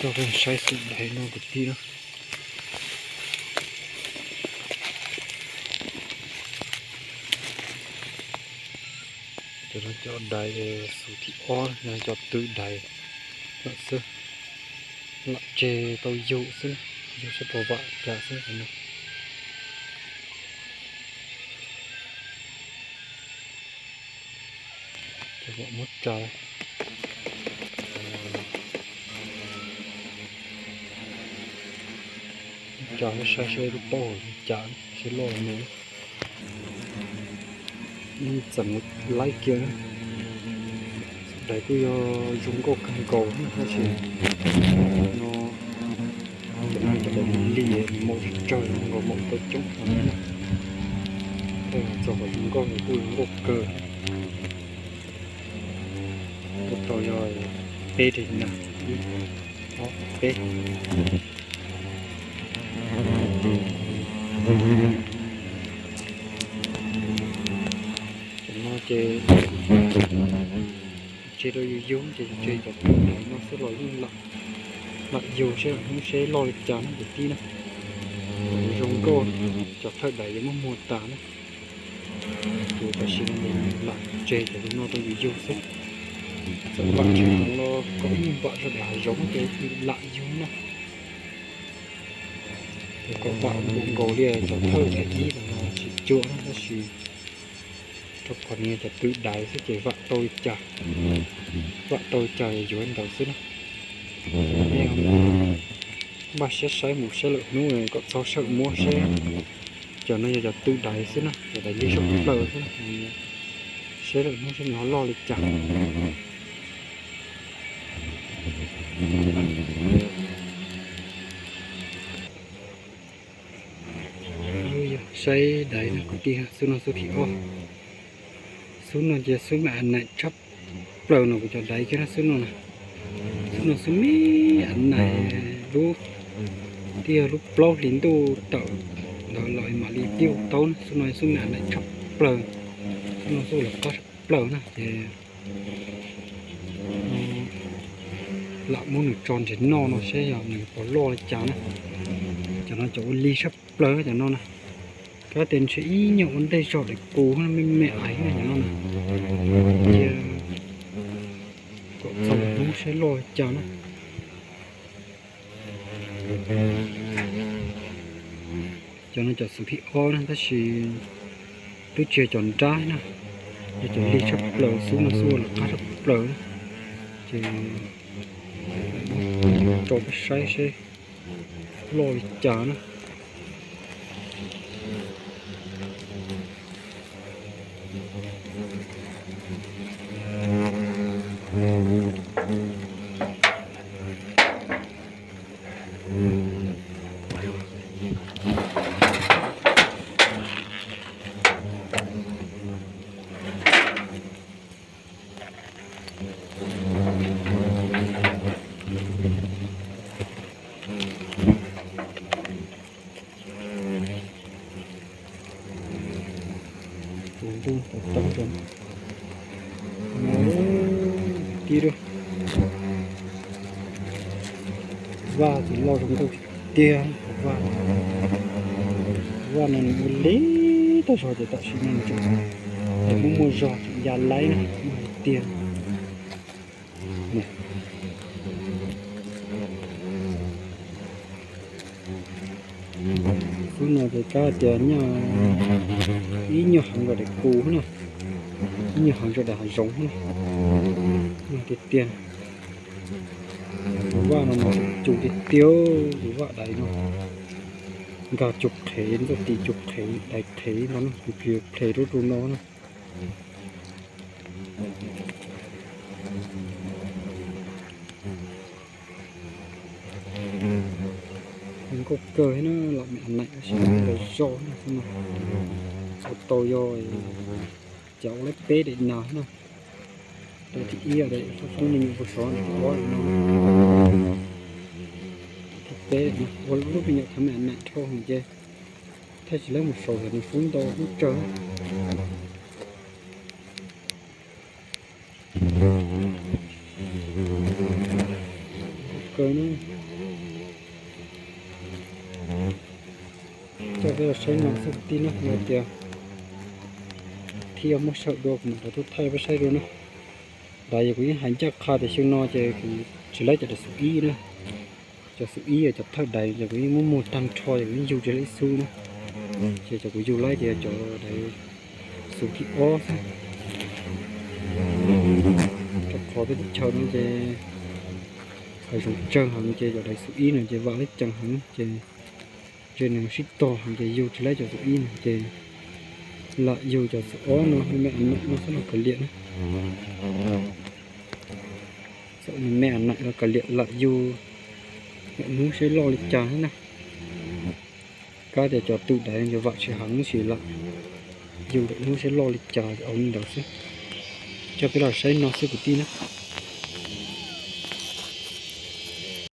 Coj peb saib xub dais no kwv tij na. Cov no cov dais xub thib ob, cov tw dais lawm xwb. Lam tseg tau yug xwb, yug saib puas vam cas xwb no. Ces muab tsa, tsa saib seb lub plaub hauv li cas, seb loj los me. Yeej txeem laib kiag na. Dais kuj yog zoo nkauj kawg nkaus tab sis no, cov no cov dais li li nws maum tsawg tsawg nkaus, maum tau coob heev na. Tej txog qhov zoo nkauj nws kuj zoo nkauj kawg. Kuj tau yog peb rau na, ib, ob, peb. Cov no ces tseg rau yus yug ces yus tseg cov tw dais no xwb los yeej lam yug seb lam hnub seb loj li cas na kwv tij na. Zoo nkauj, cov thawj dais yuav muab muag tas na. Ces tam sim no lam tseg cov no rau yus yug xwb. Txawm vam tsis zoo los kom ib nyuag vam zog dais hav zoov ces lam yug na. Kom vam nkaus nkaus li cov thawj dais ib no tsis cuam na tab sis rau qhov nws yog cov tw dais xwb ces vam tau li cas, vam tau li cas yuav ntawd xwb na. Npaj siab saib mus saib lawm hnub kom txog sawm muab seb. Cov no yog cov tw dais xwb na, cov dais lig sab plaws xwb na. Saib lawm hnub seb nws ho loj li cas. Saib dais no kwv tij, xub no xub thib ob. Xub no ces xub me a naim tshaj plaws no kuv cov dais kiag na xub no na. Xub no xub me a naim lub, twb yog lub plaub hlis ntuj tawm ntawd los mam li pib ua taub na. Xub no xub me a naim tshaj plaws, xub no xub lawv qab tshaj plaws na ces lam muab nws tso nrhiav noj no seb yog nws puas loj li cas na. Cov no cov ua lig tshaj plaws cov no na. Kab tias ntshe ib nyuag ua ntej zog daim kuv me me aiv na cov no na. Cia kom txog hnub seb loj li cas na. Cov no cov xub thib ob na tab sis twb tsis yog cov nrab na, yog cov lig tshaj plaws, xub no xub lawv qab tshaj plaws na. Ces tso peb saib seb loj li cas na. Tus ntuj tus teb, tib lub vaj tsis loj zoo nkauj tiag. Vaj, vaj no nws ua li tag zog ces tam sim no nws tseem muaj muaj zog tseem ya laib na, muaj hais tiag. Xub no ces kab tias nyob ib nyuag heev rau daim kuv na, ib nyuag heev rau daim hav zoov na, tiag tiag. Tus vaj no mas cus tiag tiag, tus vaj dais no nkag cus qhev, ntxuaj tis cus qhev, dais qhev no na, tus pliv ple rub rau no na. Nkauj kawg thiab na, los me a naim tab sis los zoj na xwb no. Ua tau yog cov ua lab peb daim nas na. Daim thib ib, daim foob me nyuam puag saud, daim thib ob no. Thib peb no ua lub me nyuam thav me a naim dhau heev ces thaj tsam lawv mus saud xyov nws foob ntau foob tsawg. Kawg na. Saib no xwb kwv tij na, yog tias thiaj muab saum dua kuv mam rov tuaj thaij peb saib dua na. Daim yog kuv yeej hais ncaj qha tias xyoo no ces kuv tsis laib cov daim xus ib na. Cov xus ib cov thawj daim ces kuv yeej muab muag tag nrho ces kuv yeej yug tsis laib ib xub na. Ces cov kuv yug laib ces yog cov daim xus thib ob xwb. Rau qhov peb teb chaws no ces hav zoov tsawg heev ces cov daim xus ib no ces vam leb cees heev ces ntshe nws sib tog heev ces yug tsis laib cov xus ib no ces lam yug cov xus ob no me me a naim no xwb los kav liam na. Xws me me a naim los kav liam, lam yug daim hnub seb loj li cas xwb na. Kab tias cov twm daim ces vam tsis heev tab sis lam yug daim hnub seb loj li cas ces ua li ntawd xwb. Coj peb los saib no xwb kwv tij na.